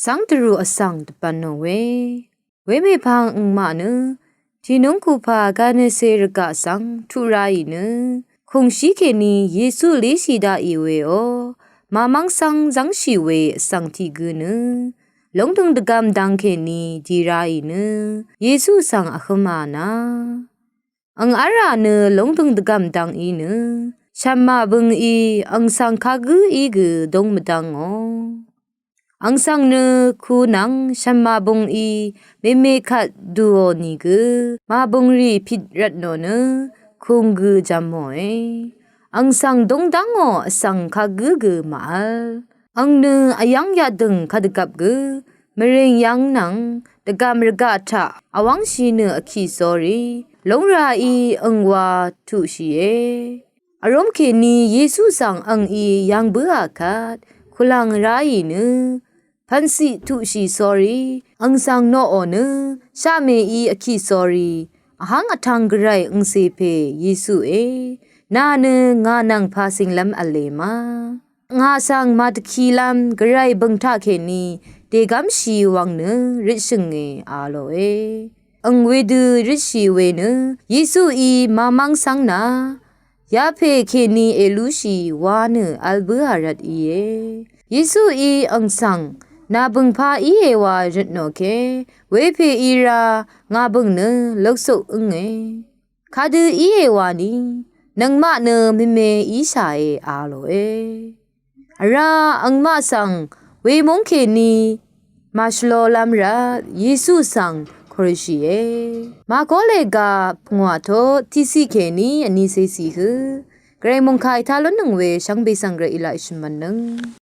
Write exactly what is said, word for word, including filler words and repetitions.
zv́ng dvrù vsvng dvbv̀nò we. Wemèpvng angmaq nø tìnúng kupa Ganese rvgaq svng tuq raì nø kùngshí kèní Yesu léshì daqì weò, mamv́ng svng zv́ngshì we vsvng tiq gǿ nø lóngdø̀ng dvgv̀m dvng kèní dì raì nø Yesu svng vhǿma na. Ang v́lrà nø lóngdø̀ng dvgv̀m dvng í nø shv̀m màbø̀ng í ang svng kagǿ í gø dóng mvdv́ngò. Ang svng nø ku nvng shv̀m màbø̀ng í mèmè kvt dùò nìgø màbø̀ng rì pit rvtnò nø kung gø jv̄mòe. Ang svng dóngdv́ngò, vsvng kagǿ gø màvl. Ang nø vyv́ng yadø̀ng kadvgvp gø mvrìng yv́ng nvng dvgv̀m rvgaq taq vwv́ngshì nø vkì sórí lóngra í ang wa tuqshìe. Vrúm kèní Yesu svng ang í yv̀ng bǿà kvt kulv̀ng ráì nø pv̀nsiq tuqshì sórí ang svng noqò nø shaqmè í vkì sórí, vháng vtv̄ng Gvray angcè pè Yesuè, nà nø ngà nvng pàcìnglv́m v̄le ma. Ngà svng màdvkilv́m Gvray bø̀ng taqkèní dègv́mshì wvng nø røtshø̀nge a lòe. Ang wedø røtshì we nø Yesuí mamv́ng svng na yapè kèní èlúshì wa nø vl bǿà rvt íe. Yesuí ang svng nà bø̀ng pà íe wa røtnò ke, wepè í rá ngà bø̀ng nø løksuk ǿnge. Kadø íe wa nì, nøngmaq nø mèmè íshàe a lòe. Vrá angmaq svng wemúng kèní màshvlolv́m rvt Yesu svng kùrshìe. Màkó lèga pungwà tut tiqciq kèní vní cé ciq hø. Gvray mòngkà ètá lúnnøng we shvngbe svng Gvray í laq shvmv̄nnøng.